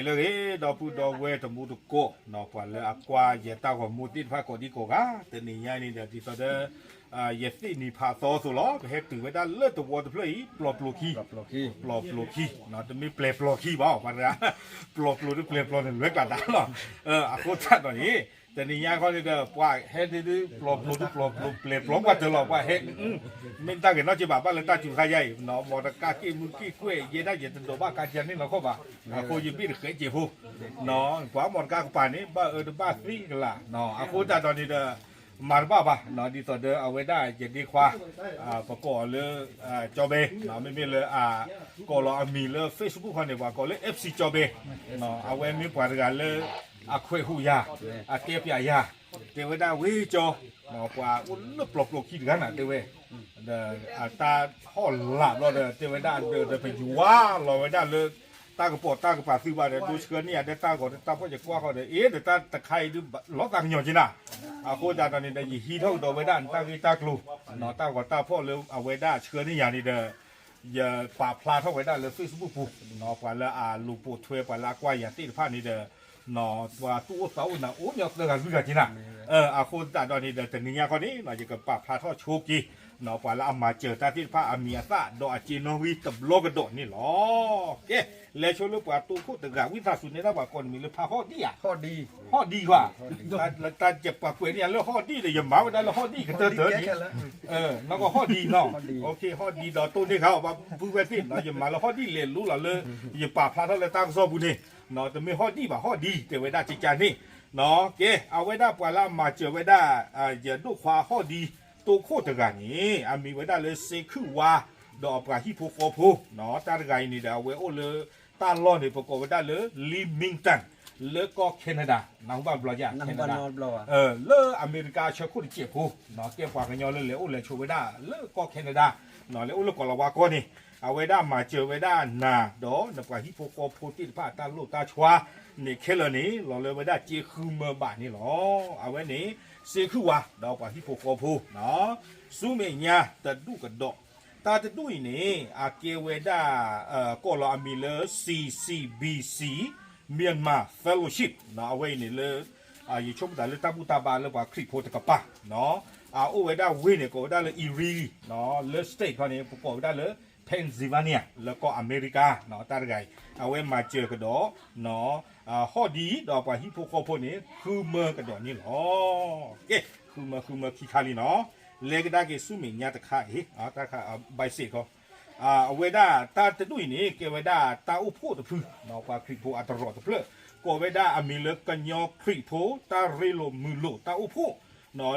လၢအဂ့ၤ ဒီပုၢ်ဒီဝဲၢ်တံၤသကိး ပှၤလၢအကွၢ်ယတၢ်ဂီၤမူသ့ၣ်တဖၣ်ကိးဒံကိးဂၤ တနံၤညါအံၤန့ၣ်ဒီး ဒ်သိးဒီး ယသ့ၣ်နံၤဖးသီအသိးလီၤ ပဟဲတုၤဝဲဒၣ်လၢသဝီတဖျၢၣ်အံၤ ပျီပျိၤခံ ပျီပျိၤခံ တမ့ၢ်ပျဲၤပျီၤခံဘၣ် ပှၤတဂၤ ပျီပျိၤတပျဲၤပျီၤန့ၣ် လွဲကျါတၢ်လီၤ. အဃိသတးဒီးန့ၣ် တနံၤညါခီန့ၣ်ဒီး ပှၤဟဲဒ် ပျီပျိၤတပျီၤပျိၤ ပျဲၤပျီၤကွၢ်တၢၢ်လီၤ ပှၤဟဲ မ့ၢ်တၢ်ဂ့ၤနီတစဲးဘၣ် ဘၣ်လၢတၢ်စူၤတခါယါအံၤ မ်တကးက့ၣ်မုၢ်က့ၣ်ကွဲၢ် ယဲဒၣ်ယတဒိးဘၣ်ကးတံာ်န့ၣ်လီၤခီဘၣ် အဃိယဘ့ၣ်တဃဲးစဲးဖိ ပှၤမ်တကးကပၤန့ၣ် ဘၣ်အၢတဘၣ်သံကလး အဃိသတးဒီးန့ၣ်ဒီး မၤတဘၣ်ဘၣ် ဒ်သိးဒီးအဝဲဒၣ်ယဒ့ခွါ ပကိးအီၤလၢ ကၠီဘဲ မ့မ့ၢ်လၢအ ကိးလီၤအမံၤလၢ Facebook ခီန့ၣ် ပှၤကိးလၢ FC ကၠီဘဲ အဝဲမ့ၢ်ပှၤတဂၤလၢ အခွဲးဟူးယၤ အတဲပျးယၤ တဲဝဲဒၣ်ဝ့ၢ်ကၠီ ပှၤအိၣ်လၢပျီပျိၤခံတဂၤန့ၣ် တဲဝဲ ဒီးအတၢ်ဟီၣ်လာ်ဘျီဒီး တဲဝဲဒၣ်ဒီး ပယွၤလီၤဝဲဒၣ်လၢ တၢ်ကပိာ်တၢ်ကပၤသုဘၣ်ဒီး ဒိဆှၢန့ၢ်ယၤဒီးတၢ်ဂီၤတၢ်ဖီၣ်ယကွၢ်ဃီဒီး အ့ ဒီးတၢ်တခါအံၤဒုးလီၤသးကညီၤက့နၤ အဃိသတးဒီးန့ၣ်ဒီး ယဟံးထီၣ်ကဒီးဝဲဒၣ်နတၢ်ဂ့ၢ်တၢ်ကျိၤ တၢ်ဂီၤတၢ်ဖီၣ်လၢအဝဲဒၣ်ဆှၢန့ၢ်ယၤန့ၣ်ဒီး ယပာ်ဖျါထီၣ်ဝဲဒၣ်လၢ Facebook ပူၤ ပှၤလၢအလူၤပိာ်ထွဲပှၤလၢအကွၢ်ယၤသ့ၣ်တဖၣ်န့ၣ်ဒီး ပှၤသူၣ်အိၣ်သးအိၣ်န့ၣ် အိၣ်ညီသၢဂၤလွံၢ်ဂၤက့နၤ အဃိသတးဒီးန့ၣ်ဒီး တနံၤညါခီန့ၣ် ယကပာ်ဖျါထီၣ်ဆိက့ၤ ပှၤလၢအမၤစၢၤတၢ်သ့ၣ်တဖၣ်အမံၤအသၣ် ဒီးအစ့နီၣ်ဂံၢ်တဘျီကဒီးန့ၣ်လီၤ. ကဲ လဲၤဆိလၢပှၤတိခိၣ်တဂၤ ဝံသးစူၤနဲဒၣ်ပှၤကိးနမံၤလၢဖးဟီၣ်ဒံၣ်ဧါ ဟီၣ်ဒံၣ်ဧါ တၢ်ပှၤကွဲးန့ၢ်ယၤလၢဟီၣ်ဒံၣ်ဒီး ယမၤဝဲဒၣ်လၢဟီၣ်ဒံၣ်ကတၢၢ်တၢၢ်န့ၣ် နီၢ်ကီၢ်ဟီၣ်ဒံၣ်နီၤ ဟီၣ်ဒံၣ်ဒီးတိၢ်န့ၢ်ခါအီၤ ဘၣ်ပုၢ်ဝဲသ့ၣ်နီၤ ယမၤလၢဟီၣ်ဒံၣ်လဲၤလူလီၤလၢ ယပာ်ဖျါထီၣ်လၢတၢ်ကစီၣ်ပူၤန့ၣ် တမ့ၢ်ဟီၣ်ဒံၣ်ဘၣ် ဟီၣ်ဒံၣ်တဲဝဲဒၣ်ကကန့ၣ် ကဲ အဝဲဒၣ်ပှၤလၢအမၤစၢၤဝဲဒၣ် ယဒိၣ်ခွါဟီၣ်ဒံၣ်တိခိၣ်တဂၤန့ၣ် အမံၤဝဲဒၣ်လၢစ့ခုၣ်ဝါ ဒီးအပှၤဟံၣ်ဖိဃီဖိ တၢ်တဂၤအံၤန့ၣ်ဒီး အဝဲအိၣ်လၢ တၢ်လီၢ်န့ၣ် ပကိးဝဲဒၣ်လၢ Leamington လၢကီၢ် Canada နၢ်ဟူဘၣ်ဘျီယါ Canada လၢအမဲရကၤဆၢခိၣ်တစဲးဖိ ကဲပှၤကညီလၢလဲၤအိၣ်လဲၤဆိးဝဲဒၣ်လၢကီၢ် Canada လဲၤအိၣ်လၢကီၢ်လၤဝါကီၢ်န့ၣ် အဝဲဒၣ်မၤစၢၤဝဲဒၣ်နၤ ဒီးနပှၤဟံၣ်ဖိဃီဖိသ့ၣ်တဖၣ်အတၢ်လိၣ်တၢ်ဆှါန့ၣ် ခဲလၢာ်န့ၣ် လီၤလၢဝဲဒၣ်စ့ဃုမၢဘးန့ၣ်လီၤ. အဝဲန့ၣ် စ့ခုၣ်ဝါ ဒီးပှၤဟံၣ်ဖိဃီဖိ ဆူမဲာ်ညါတဒူၣ်ကဒီး တၢ်တဒူၣ်အံၤန့ၣ် အကဲဝဲဒၣ် ကိးလီၤအမံၤလၢ C C B C Myanmar Fellowship အဝဲအံၤန့ၣ်လၢ ယဆိကမိၣ်သးလၢတၢ်ဘူၣ်တၢ်ဘါလၢပှၤခရံာ်ဖိတကပၤ အအိၣ်ဝဲဒၣ်ဝ့ၢ်န့ၣ် ကိးဝဲဒၣ်လၢ Erie လၢ state ခီန့ၣ် ပကိးဝဲဒၣ်လၢ Pennsylvania လၢကီၢ်အမဲရကၤ တၢ်တဂၤအံၤ အဝဲမၤစၢၤကဒီး ဟီၣ်ဒံၣ်ဒီးပှၤဟံၣ်ဖိဃီဖိန့ၣ် ဃုမၢကဒီးန့ၣ်လီၤ. ကဲ ဃုမၢဃုမၢခံခါလံနီၤ လဲၤကဒါက့ၤဆူမဲာ်ညါတခါအံၤ တၢ်ခါ basic ခီ အဝဲဒၣ်တၢ်တဒူၣ်အံၤန့ၣ် ကဲဝဲဒၣ်တၢ်အိၣ်ဖှိၣ်တဖု ပှၤခရံာ်ဖိအတရီးတဖျၢၣ် ကိးဝဲဒၣ်အမံၤလၢကညီခရံာ်ဖိတၢ်ရ့လိာ်မုာ်လိာ်တၢ်အိၣ်ဖှိၣ်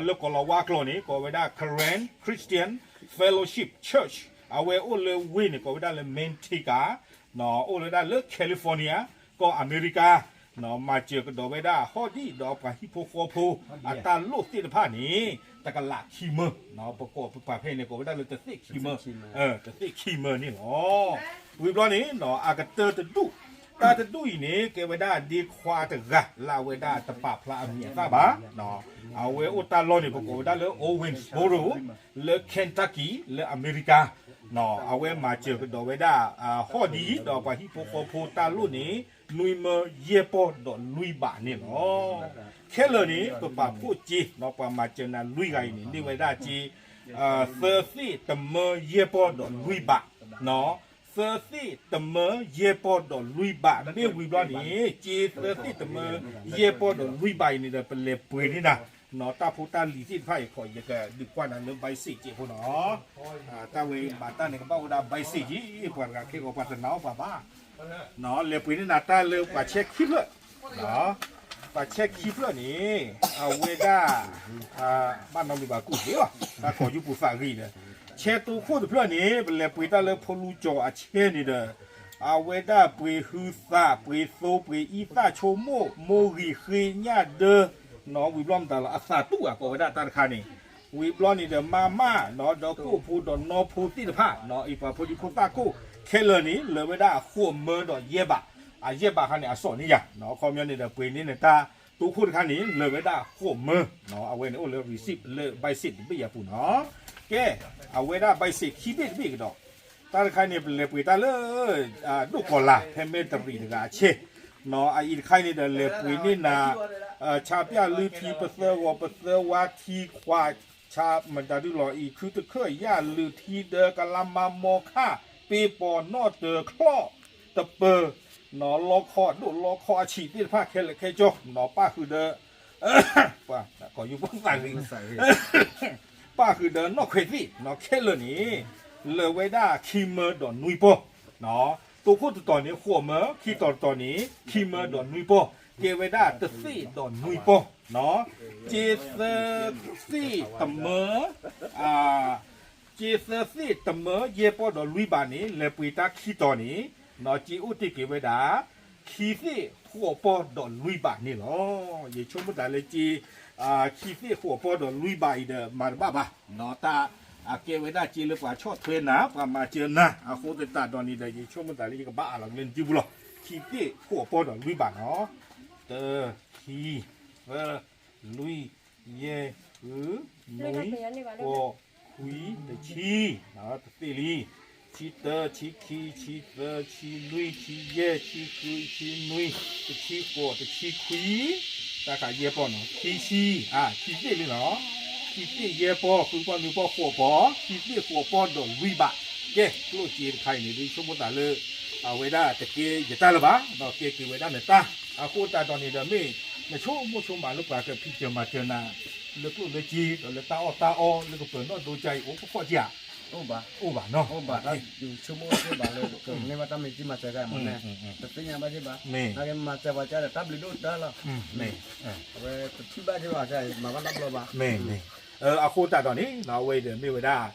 လၢကီၢ်လီၤဝါကျိာ်န့ၣ် ကိးဝဲဒၣ် Karen Christian Fellowship Church အဝဲအိၣ်လၢဝ့ၢ်န့ၣ် ကိးဝဲဒၣ်လၢ Manteca အိၣ်လၢဒၣ်လၢ California ကီၢ်အမဲရကၤ မၤစၢၤကဒီးဝဲဒၣ်ဟီၣ်ဒံၣ်ဒီးပှၤဟံၣ်ဖိဃီဖိ အတၢ်လိၣ်သ့ၣ်တဖၣ်န့ၣ် တကလးခံမၢ ပကိးပပာ်ဖဲအံၤန့ၣ် ကိးဝဲဒၣ်လၢတသ့ၣ်ခံမၢ တသ့ၣ်ခံမၢန့ၣ်လီၤ. ဝံၤဘျီန့ၣ် အကတၢၢ်တဒူၣ် တၢ်တဒူၣ်အံၤန့ၣ် ကဲဝဲဒၣ်ဒ့ခွါတဂၤ လၢအဝဲဒၣ်တပာ်ဖျါအမံၤအသၣ်ဘၣ် အဝဲအိၣ်တၢ်လီၢ်န့ၣ် ပကိးဝဲဒၣ်လၢ Owensboro လၢ Kentucky လၢအမဲရကၤ အဝဲမၤစၢၤကဒီးဝဲဒၣ် ဟီၣ်ဒံၣ်ဒီးပှၤဟံၣ်ဖိဃီဖိတၢ်လိၣ်န့ၣ် နွံမၢယဲၢ်ပီၢ်ဒီးလွံၢ်ဘးန့ၣ်လီၤ. ခဲလၢာ်န့ၣ် ပပာ်ဖှိၣ်စ့ ပှၤမၤစၢၤနၤလွံၢ်ဂၤအံၤန့ၣ် န့ၢ်ဝဲဒၣ်စ့ သၢသ့ၣ်တမၢယဲၢ်ပီၢ်ဒီးလွံၢ်ဘး သၢသ့ၣ်တမၢယဲၢ်ပီၢ်ဒီးလွံၢ်ဘး မ့ၢ်ဝံၤဘျီန့ၣ် စ့သၢသ့ၣ်တမၢယဲၢ်ပီၢ်ဒီးလွံၢ်ဘးအံၤန့ၣ်ဒီး ပလဲၤပှ့ၤန့ၢ်နၤ တၢ်ဖိတၢ်လံၤသ့ၣ်တဖၣ်အံၤခီ ယကဒုးကွၢ်နၤလၢ basic စ့ဖိနီၤ တၢ်ဝဲဘၣ်တၢ်န့ၣ် ကဘၣ်အိၣ်ဒၣ် basic က့ ပှၤတဂၤခဲဂီၤပှၤတနာ်အီၣ်ပှၤဘၣ် လဲၤပှ့ၤန့ၢ်နၤတၢ်လၢပှၤဆဲခံဖျၢၣ် ပှၤဆဲခံဖျၢၣ်န့ၣ် အဝဲဒၣ် ဘၣ်နီတမံၤဘၣ်ကူၣ်သ့လီၤ တၢ်ကိးယူပူၤသးဂံၢ်ဒီး ဆဲတိခိၣ်တဖျၢၣ်န့ၣ် ပလဲၤပှ့ၤတၢ်လၢဖိလူကၠီၤအဆဲန့ၣ်ဒီး အဝဲဒၣ်ပှ့ၤဟုသး ပှ့ၤသိ ပှ့ၤအံသၣ်ဆိကမိၣ် မိၢ်ဂံၢ်ဃ့ညၣ်ဒၢ နီၤ ဝံၤဘျီမတၤလီၤ အသးတူၢ်ဘၣ် ကိးဝဲဒၣ်တၢ်တခါန့ၣ် ဝံၤဘျီန့ၣ်ဒီး မါမၢ် နီၤ ဒီးကိၣ်ဖိဒီးနီဖိသ့ၣ်တဖၣ် နီၤ အံၤပှၤဖိဒံဖိသၣ်ကိၣ် ခဲလၢာ်န့ၣ် လၢာ်ဝဲဒၣ်ဃိးမၢဒီးယဲၢ်ဘး အယဲၢ်ဘးခါန့ၣ် အစီၣ်န့ၢ်ယၤ နီၤ အခီပညီန့ၣ်ဒီး ပှ့ၤန့ၢ်နတၢ်တိခိၣ်တခါန့ၣ် လၢာ်ဝဲဒၣ်ဃိးမၢ နီၤ အဝဲန့ၣ်အိၣ်လၢ receipt လၢ basic တဘ့ၣ်ယၤပူၤနီၤ ကဲ အဝဲဒၣ် basic ခံဘ့ၣ်တဘ့ၣ်ကဒီး တၢ်တခါန့ၣ် ပလဲၤပှ့ၤတၢ်လၢ ဒိၣ်ကီၤလၤ ဖဲမဲၣ်တရံးတဂၤအဆဲ အအံၤတခါအံၤန့ၣ်ဒီး လဲၤပှ့ၤန့ၢ်နၤ ဆၣ်ပၠၣ်လုၢ်ထံ ပသၢဂီၤ ပသၢဝါထံခွး ဆၣ်မတၤဒုလီၤ အံၤခုတခၢၣ် ယၣ်လုၢ်ထံဒၢ ကလါမါ မီခၣ် ပ့ပီၤ နီၣ်တၢၤ ချီၣ် တပၢၤ နီၣ်လီခီၣ်ဒိၣ်လီခီၣ်အဆံးသ့ၣ်တဖၣ်ခဲလၢာ်ခဲဆ့ နီၣ်ပၣ်ဃုာ်ဒီး ပှၤ ကိးယူၢ်ပသးဂ့ၤ ပၣ်ဃုာ်ဒီးနီၣ်ခွဲးသ့ၣ် နီၣ်ခဲလၢာ်န့ၣ် လၢာ်ဝဲဒၣ်ခံမၢဒီးနွံပီၢ် တိခိၣ်တတီၤန့ၣ် ဃိးမၢ ခံတီၤတတီၤန့ၣ် ခံမၢဒီးနွံပီၢ် ကဲဝဲဒၣ်တသ့ၣ်ဒီးနွံပီၢ် က့သၢသ့ၣ်တမၢ က့သၢသ့ၣ်တမၢယဲၢ်ပီၢ်ဒီးလွံၢ်ဘးန့ၣ် လဲၤပှ့ၤတၢ်ခံတီၤန့ၣ် က့အိၣ်တ့ၢ်က့ၤဝဲဒၣ် ခံသ့ၣ်ဃိးပီၢ်ဒီးလွံၢ်ဘးန့ၣ်လီၤ. ယဆိကမိၣ်သးလၢက့ ခံသ့ၣ်ဃိးပီၢ်ဒီးလွံၢ်ဘးအံၤဒီး မၤတဘၣ်ဘၣ် တၢ်အကဲဝဲဒၣ်က့လၢပှၤဆီၣ်ထွဲနၤ ပှၤမၤစၢၤနၤ အဃိသတးဒီးန့ၣ်ဒီး ယဆိကမိၣ်သးလၢယကဘၣ်အးလီၤက့ၤလၢနစုပူၤလီၤ. ခံသ့ၣ်ဃိးပီၢ်ဒီးလွံၢ်ဘးနီၤ တ ခံ သၢ လွံၢ် ယဲၢ် ဃု နွံ ဃိး ခွံ တဆံ တသ့ၣ်လံ ဆံတၢ ဆံခံ ဆံသၢ ဆံလွံၢ် ဆံယဲၢ် ဆံဃု ဆံနွံ တဆံဃိး တဆံခွံ တၢ်ခးယဲၢ်ပီၢ်နီၤ ခံဆံ ခံသ့ၣ်လံနီၤ ခံသ့ၣ်ယဲၢ်ပီၢ် ဃုပီၢ်နွံပီၢ်ဃိးပီၢ် ခံသ့ၣ်ဃိးပီၢ်ဒီးလွံၢ်ဘး ကဲ ကျိၣ်စ့တခါအံၤန့ၣ် ဒုးဆိကမိၣ်သးလၢ အဝဲဒၣ်တကဲယတၢ်လၢၤဘၣ် ဒီးကဲက့ၤဝဲဒၣ်နတၢ် အဃိသတးဒီးန့ၣ်ဒီးမ့ၢ် နဆိကမိၣ်ဆိကမးလၢပှၤကဖံးစၢၤမၤစၢၤနၤ လၢကျိၣ်လၢစ့ ဒီးလၢတၢ်အီၣ်တၢ်အီ လၢကပၢၤနီၣ်ဒိကါအံၤ အိၣ်ကဖီၣ်က့ၤဧါ အိၣ်ဘၣ်နီၤ အိၣ်ဘၣ် ဆိကမိၣ်ဆိကမးလၢ ကန့ၢ်ဘၣ်တၢ်မ့ၢ်ကၠံမၤစၢၤတၢ်မ့ၢ်န့ၣ် တသ့ၣ်ညါဘၣ်က့ၤဘၣ် မၤစၢၤပှၤကါဒီးတၢ်ဘျုးဒိၣ်တၢ်လီၤ အဝဲပထံၣ်ဘၣ်က့ၤဘၣ် မၤဘၣ်တၢ်ဘျီဘၣ် အဃိသတးဒီးန့ၣ် အဝဲအံၤဒီးမ့ၢ်ဝဲဒၣ်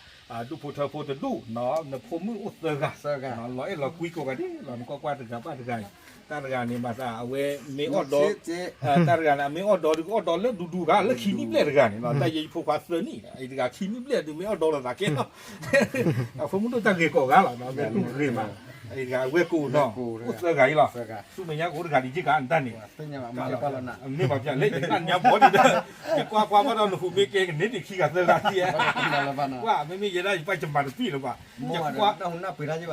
ဒူၣ်ဖိထၢဖိတဒူၣ် နဖိမုၣ်အိၣ်သၢဂၤ လီၤအဲၣ်လီၤကွံကိးဂၤဒဲးလီၤ နကွၢ်ကွၢ်တဂၤဘၣ်တဂၤအံၤ တၢ်တဂၤန့ၣ်မၤသးအဝဲမ့ၢ်အီၣ်ဒီး တၢ်တဂၤန့ၣ် အမ့ၢ်အီၣ်ဒီးဒုးအီၣ်ဒီးလၢဒူဒူဂၤ လၢခံနံၣ်ဘျဲၣ်တဂၤန့ၣ်လီၤ တၢ်ယဲယဖိခွါသၢနံၣ် အံၤတဂၤခံနံၣ်ဘျဲၣ်ဒုးမ့ၢ်အီၣ်ဒီးလိာ်သးကဲလီၤ အဖိမုၣ်ဒိၣ်တၢ်ဂ့ၤကိးဂၤလီၤ မ့ၢ်တူၢ်ဂ့ၤမး အံၤတဂၤအဝဲၢ်ကိးနီၤ အိၣ်သၢဂၤအံၤလီၤ ဆူမဲာ်ညါကအိၣ်တဂၤဒံးက့ၤကါတၢ်န့ၣ် မ့ၢ်ဘၣ်ဖျါလဲၣ် ယနၢ်ညါဘီဒံးဒီး ယကွၢ်ကွၢ်ဘၣ်ဒီးနဟူးမ့ၢ်ကဲကန့ၢ်ဒံးခံဂၤသၢဂၤသ့ ကွၢ် မ့မ့ၢ်ယဲဒၣ်ယပၢ်ယမၤတပံၢ်လၢၤဘၣ် ယကွၢ်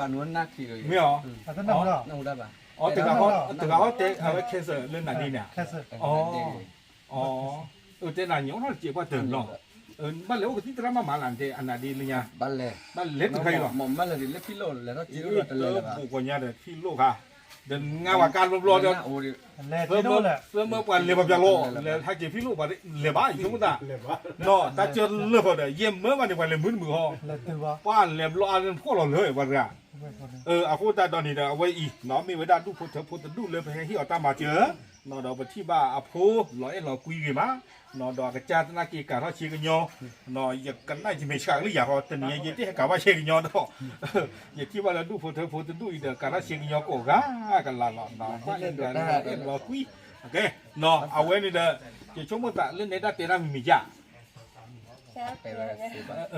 မ့ၢ်အီၤ တဂၤဟီတဲအဝဲ cancer လၢနၤဒ့န့ၣ် တဲနၤညိးထီၣ်တစဲးပှၢ်တၢၢ်နီၤ ဘၣ်လဲၤအိၣ်ကသံၣ်သရၣ်မၤမၤလၢနတဲအနၤဒ့လၢညါ ဘၣ်လဲၤတုၤခါအံၤလီၤ တဘိးကီညါဒီးဖံလိၣ်ခါ ဒီးငါဝဲကါဘျီဘျီဒီး သၢမၢပှၤလဲၤဘၣ်ပျၢ်လီၤ လဲၤဟးက့ၤဖံလိၣ်ပှၤလဲၤဘၣ် ယဆိကမိၣ်သး နီၤ တၢ်ကၢလၢာ်ဃီဒီး ယဲၢ်မၢဘၣ်န့ၣ် ပှၤလဲၤမုာ်တမုာ်ဟီ ပှၤလဲၤဘျီအါလၢနဖှီၣ်လီၤလၢပှၤတဂၤ အဃိသတးဒီးန့ၣ်ဒီး အဝဲအံၤ မ့ၢ်ဝဲဒၣ်ဒူၣ်ဖိထၢဖိတဒူၣ်လၢပဟဲဟ့ၣ်အီၤတၢ်မၤစၢၤ ဒီးပထံၣ်ဘၣ်အဖိ လီၤအဲၣ်လီၤကွံဂ့ၤမး ဒီးအကစၢ်သနာ်က့ကၤထီၣ်ဆ့ကညီ ယကနၣ်ယမဲာ်ဆှးလၢယၤဃီ တနံၤညါယဲတ့ၢ်ဟဲကၤဘၣ်ဆ့ကညီဒီး ယထံၣ်ဘၣ်လၢဒူၣ်ဖိထၢဖိတဒူၣ်အံၤဒီး ကၤထီၣ်ဆ့ကညီကိးဂၤကလၤလီၤ ဘၣ်လီၤကွံ အဝဲန့ၣ်ဒီး ယဆိကမိၣ်သးလၢနဲဒၣ်တဲတၢ်မံၤမံၤယါ တဲတ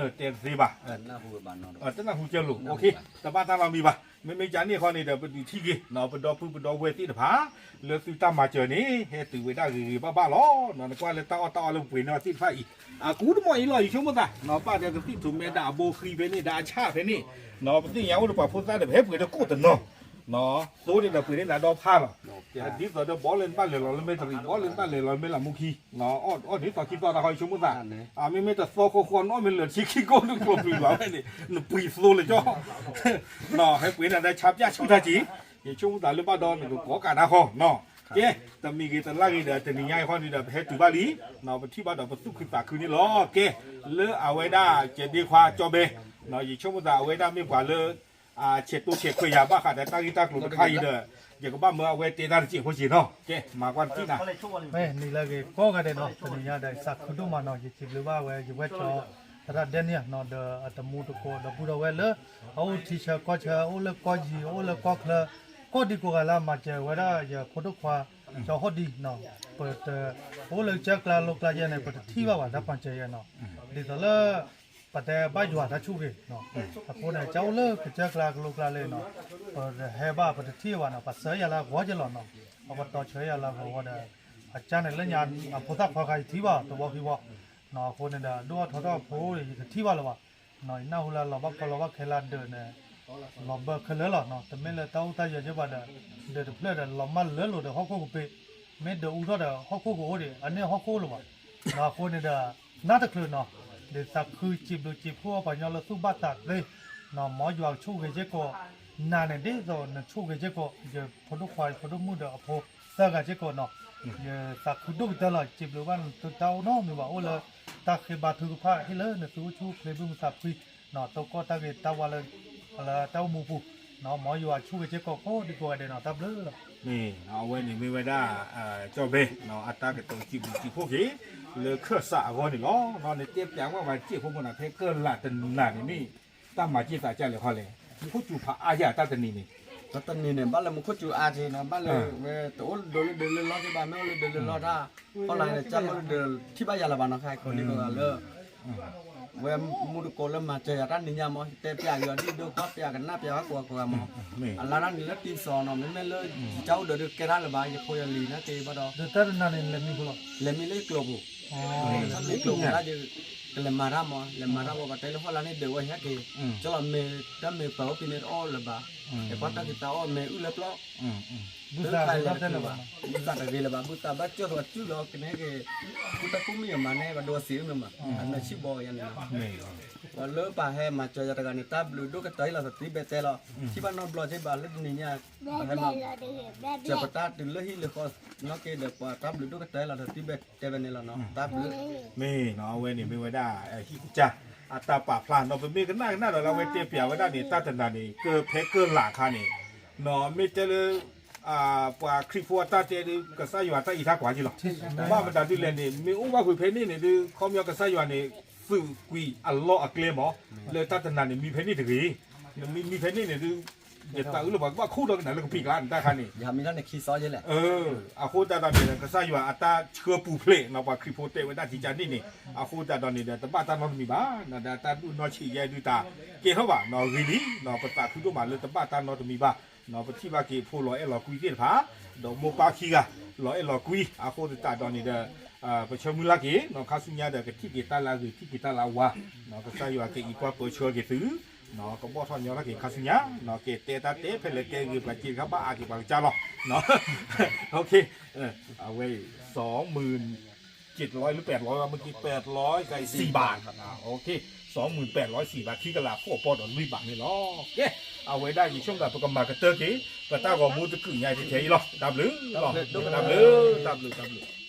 သ့ဘၣ် တနၢ်ဟူကၢလိာ် တဘၣ်တၢ်လီၤမံၤဘၣ် မ့မ့ၢ်ကန့ၣ်ဃီန့ၣ်ဒီး ပဒုးထံၣ်က့ၤ ပဒီပုၢ်ပဒီဝဲၢ်သ့ၣ်တဖၣ် လၢသုတၢ်မၤစၢၤန့ၣ် ဟဲတုၤဝဲဒၣ်ဂ့ၤဂ့ၤဘၣ်ဘၣ်လီၤ နကွၢ်လၢတၢ်အီၣ်တၢ်အီလၢပပှ့ၤန့ၢ်သ့ၣ်တဖၣ်အံၤ အကူတမံၤအံၤလီၤ ယဆိကမိၣ်သး ဘၣ်ဒီးကသံၣ်ထူၣ်မဲဒီးအဘိဃံဖဲန့ၣ် ဒီးအဆၣ်ဖဲန့ၣ် ပသ့ၣ်ညါအိၣ်ဒီးပှၤဖိသၣ်ဒီး ပဟဲပှ့ၤဒီးကိၣ်တနီၤ သိန့ၣ်ဒီးပှ့ၤန့ၢ်နၤဒီဖးလီၤ ဒ်သိးဒီးဘီလၢနဘၣ်လဲၤလီၤလၢမဲၢ်တရံး ဘီလၢနဘၣ်လဲၤလီၤလၢမဲၢ်လးမူခံ အီၣ်ဒ်သိးခံသီတၢ်ဃီ ယဆိကမိၣ်သး မ့မ့ၢ်တသီဃီဃီ နအီၣ်မ့ၢ်လၢာ်ဆံခံကိၣ် နကျိၤပျုၤဘၣ်ဝဲန့ၣ် နပှ့ၤသိလၢကၠီ ဟဲပှ့ၤနၤဒီးဆါပၠၣ်ဆူၣ်တၢ်က့ၤ ယဆိကမိၣ်သးလၢဘၣ်ဒီးနကကိးကးနၤဃီ ကဲ တမံၤဂ့ၤတလါဂ့ၤဒီး တနံၤညါအံၤဃီန့ၣ်ဒီး ပဟဲတုၤဘၣ်လံ ပထံၣ်ဘၣ်ဒီးပသူၣ်ခုသးခုန့ၣ်လီၤ ကဲ လၢအဝဲဒၣ်ကဲဒ့ခွါကၠီဘဲ ယဆိကမိၣ်သးအဝဲဒၣ်မ့ၢ်ပှၤလၢ ဆဲးတိဆဲးခွဲးယၤဘၣ်ဃးဒီးတၢ်ဂ့ၢ်တၢ်ကျိၤတခါအံၤဒီး ယကဘၣ်မၢအဝဲတဲတၢ်တစဲးဖိစ့းနီၤ ကဲ မၤကွၢ်တထံၣ်နၤ မ့ၢ်နံၤလၢဂ့ၤကိးဂၤဒဲးနီၤ တနံၤညါဒီး ယသးခုဒိၣ်မးနီၤ ယစံးဘျုးဘၣ်ဝဲ ယဝဲၢ်ကၠီ သရၣ်ဒဲနံၣ်နီၤ ဒီးအတမူတကိး ဒီပုၢ်ဒီဝဲၢ်လၢ အအိၣ်ထံဆၢကီၢ်ဆၢ အိၣ်လၢကီၢ်ယံၤ အိၣ်လၢကီၢ်ချၢ ကိးဒံကိးဂၤလၢအမၤစၢၤဝဲဒၣ်ယဖိဒိၣ်ခွါ ကၠီဟီၣ်ဒံနီၤ ပတ အိၣ်လၢကစၢၢ်ကျါလိၤကျါယဲန့ၣ် ပတထံၣ်ဘၣ်ဘၣ်တၢ်ပာ်စၢၤယဲနီၤ ဒ်သိးလၢ ပတဲဘၣ်ယွၤတၢ်ဆိၣ်ဂ့ၤ အဃိန့ၣ် ကစၢ်အိၣ်လၢကစၢၢ်ကျါကလိကျါလၢနီၤ ပတဟဲဘၣ် ပတထံၣ်ဘၣ်နီၤ ပဆှၢယၤလၢအဂီၢ်က့ၤလီၤနီၤ အကတီၢ်ဆှၢယၤလၢအဂီၢ်ဒီး အကၢ်န့ၣ်လၢညါ အဖိသၣ်ခွါခါယထံၣ်ဘၣ် တဝီခံဝီ အဃိန့ၣ်ဒီး ဒိၣ်အီၣ်ထီထီၣ်အဖိန့ၣ် ယတထံၣ်ဘၣ်လၢၤဘၣ် ယနၢ်ဟူလၢလီၤဘၣ်ကီလီၤဘၣ်ခဲလၢာ်ဒၢးန့ၣ် လီၤဘၢခဲလၢာ်လီၤနီၤ, တမ့ၢ်လၢတၢ်အိၣ်တၢ်ယၢၤကဲဘၣ်ဒီး ဒၢးတဖျၢၣ်ဒီးလီၤမၢ်လၢလိၤဒီးဟီၣ်ခိၣ်ကပ့ၤ, မ့ၢ်ဒၢးအူထီၣ်ဒီးဟီၣ်ခိၣ်ကအိၣ်ဒံး အန့ၣ်ဟီၣ်ခိၣ်လၢၤဘၣ်. အဃိန့ၣ်ဒီး နၢ်တချုးနီၤ, ဒုးသးခုစံးဘျုးစံးဖှိၣ်အီၤပှၤကညီလၢသူၣ်ဘၣ်သးသ့, နီၤ မ်ယွၤကဆိၣ်ဂ့ၤစ့ၢ်ကီး နၤန့ၣ်ဒ်သိးနဆိၣ်ဂ့ၤစ့ၢ်ကီး ယဖိဒိၣ်ခွါ ယဖိဒိၣ်မုၣ်ဒီးအဖိသၢဂၤစ့ၢ်ကီးနီၤ, ယသးခုဒိၣ်ကတၢၢ်လီၤ. စံးဘျုးဘၣ်နသုတၢ်အိၣ်နီတမံၤဘၣ် အိၣ်လၢတၢ်ဃ့ဘါထုကဖၣ် ဟ့ၣ်လၢနသုအိၣ်ဆူၣ်အိၣ်ချ့ဘုမုၢ်သးဖှံ, နီၤ တိၢ်ကီၢ်တၢ်ဂ့ၤတၢ်ဝါလၢ လၢတၢ်အိၣ်မူပူၤ, နီၤ မ်ယွၤဆိၣ်ဂ့ၤစ့ၢ်ကီးကိးဒံကိးဂၤဒဲးနီၤ တၢ်ဘျုးလီၤ. မ့ၢ်နီၤ အဝဲန့ၣ်မ့ၢ်ဝဲဒၣ် ကၠီၣ်ဘဲ နီၤ အတၢ်ကတိၤစံးဘျုးစံးဖှိၣ်က့ၤ လၢခၢၣ်စးအဂီၢ်န့ၣ်လီၤ. နီၤ နတဲပျးဝဲပှၤစ့ၢ်ဖိမုၢ်နီၤ ဖဲကၢၢ်လၢ်တနၤန့ၣ်မ့ၢ် တၢ်မၤစ့ၢ်သးစၢ်လဲၣ်ခီလဲၣ်, မူခိၣ်စူၤဖးအါယၤတၢ်တနံၤန့ၣ်, တၢ်တနံၤန့ၣ် ဘၣ်လၢမူခိၣ်စူၤအါက့ၤနီၤ ဘၣ်လၢဝဲတအိၣ်ဒၢးလၢဒၢးလၢလီၢ်က့ၤဘၣ် မ့ၢ်အိၣ်လၢဒၢးလၢလီၢ်တၢ်, ခီလၢကၢ်လၢဒၢးထံၣ်ဘၣ်ယၤလၢၤဘၣ်နီၤ ခဲကိးဒံကိးဂၤလၢ ဝဲမူတကိးလၢမၤစၢၤယၤတၢ်နံၤညါမး တဲပျးယွၤဒ်ဒိၣ် ကီၢ်ပျးကနၣ်ပျးဝဲကိးဂၤကိးဂၤမး, အလါတၢ်န့ၣ်လၢတံၢ်စီၤနီၤ မ့မ့ၢ်လၢ ယကၠၢ်အိၣ်ဒၢးဒုးကဲထီၣ်လၢၤဘၣ် ယဖိယလံၤနာ်က့ဘၣ်ဒီး ဒီးတၢ်တနၤန့ၣ်လဲၤမံၤဖိလီၤ, လဲၤမံၤလၢယကျိာ်ပူၤ, မ့ၢ်ကျိာ်ပူၤလၢယ ကလဲၤမၤတၢ်မး လဲၤမၤတၢ်ဝဲ ပှၤတဲလၢဟီၣ်လာ်န့ၣ်ဒၢးဝဲဟဲက့ၤ, ကၠီလီၤမ့ၢ်တၢ်မ့ၢ်ပှၤအိၣ်ဖဲန့ၣ်တအိၣ်လၢၤဘၣ်, ယကွၢ်တၢ်က့ၤတၢ်အီၣ်မ့ၢ်အုၣ်လၢပျီ ဘုသးတဂ့ၤလၢၤဘၣ်, ဘုသးဘၣ်ကၠီၣ်သီးကၠူၣ်လီၤ ကနဲက့ၤ ကူတၢ်ကူၣ်မံယမၤန့ၣ် ပှၤဒိးစံးအုၣ်မ့ၢ်မး အနၢၤဆံၣ်ဘီယၤန့ၣ်လီၤ, ပှၤလၢပှၤဟဲမၤစၢၤယၤတဂၤန့ၣ် တၢ်ဘျုးဒိၣ်ကတၢၢ်လီၤ သးသံဘဲတဲလီၤ, ထံၣ်ဘၣ်နီတဘျီက့ၤဘၣ်လၢတနံၤညါ ပှၤဟဲမၤစၢၤပတၢ်တုၤလၢဟံၣ်လၢဃီ နီၢ်က့ဒီး ပှၤတၢ်ဘျုးဒိၣ်ကတၢၢ်လီၤ သးသံဘဲတဲဝဲန့ၣ်လီၤနီၤ တၢ်ဘျုး မ့ၢ်နီၤ အဝဲန့ၣ်မ့ၢ်ဝဲဒၣ် ဟံၣ်ကစၢ် အတၢ်ပာ်ဖျါနီၤ ပမ့ၢ်ကနၣ်ကနၣ်ဒီးလၢအဝဲတဲပျးဝဲဒၣ်န့ၣ် တၢ်တနၤန့ၣ် ကဖဲကၢၢ်လၢ်အခါန့ၣ် နီၤ မ့ၢ်တဲလၢ ပှၤခရံာ်ဖိအတၢ်တဲဒုး ကစၢ်ယွၤတၢ်အံးတၢ်ကွၢ်က့လီၤ, ဘၣ်မတၤဒုးလဲၣ်န့ၣ် မ့ၢ်အိၣ်ဘၣ်ဃုာ်ဖဲန့ၣ်န့ၣ်ဒုး ခီပညီကစၢ်ယွၤန့ၣ် သုးကွံာ်အလီၢ်အကျဲမး လၢတၢ်တနၤန့ၣ် မံဖဲန့ၣ်တဂ့ၤ, မံမံဖဲန့ၣ်န့ၣ်ဒုး ယသးအုးလၢပှၤကဘၣ်ခိၣ်ဒီးကနၣ်လၢကပံာ်ကျါန့ၣ်တၢ်ခါန့ၣ် အဃိသတးဒီးန့ၣ် ကစၢ်ယွၤအတၢ်ဆှၢပူၤဖျဲးနီၤ ပှၤခရံာ်ဖိတဲဝဲဒၣ်ကကန့ၣ်န့ၣ် အဃိသတးဒီးန့ၣ်ဒီး တဘၣ်တၢ်နီတမံၤဘၣ်, ဒီးတၢ်ဒုးနီၢ်ဆံးယဲဒုးတၢ်ကဲထီၣ်ဘၣ်နီၤ ဂ့ၤလံနီၤ ပသးခုဒိၣ်မးလၢတဘၣ်တၢ်နီတမံၤဘၣ်, ပထံၣ်ဘၣ်က့ၤဖိလီၤအဲၣ်လီၤကွံသ့ၣ်တဖၣ်, ဒီးမိၢ်ပၢ်ခံဂၤ လီၤအဲၣ်လီၤကွံ အဃိသတးဒီးန့ၣ်ဒီး ပဆၢမုၢ်လၢ်က့ၤနီၤ ခါဆူညါဒီးကထံၣ်က့ၤတၢ်လၢအဂ့ၤ ထံၣ်က့ၤတၢ်လၢအဝါ, ကစၢ်ယွၤကအံးကွၢ်ပၢဆှၢက့ၤသု ကဘီၣ်ထီၣ်ညီထီၣ်က့ၤခါဆူညါ, ကဲတဲတၢ်တဲဖဲလဲၣ်တဲဂ့ၤပှၤစ့တခါဘၣ်အါက့ၤပှၤကစၢ်လီၤ, အဝဲ สองหมื่นเจ็ดร้อย หรือ แปดร้อย ဝဲ เมื่อกี้ แปดร้อยสี่บาท โอเค สองหมื่นแปดร้อยสี่บาท ခံကလးဃိးပီၢ်ဒီးလွံၢ်ဘးန့ၣ်လီၤ. ကဲ အဝဲဒၣ်ယဆိကမိၣ်ပကမၤကတၢၢ်က့ၤ ပတၢ်ဂီၤမူတကုာ်ညါတထဲအံၤလီၤ. တၢ်ဘျုးလီၤ. တၢ်ဘျုး တၢ်ဘျုး တၢ်ဘျုး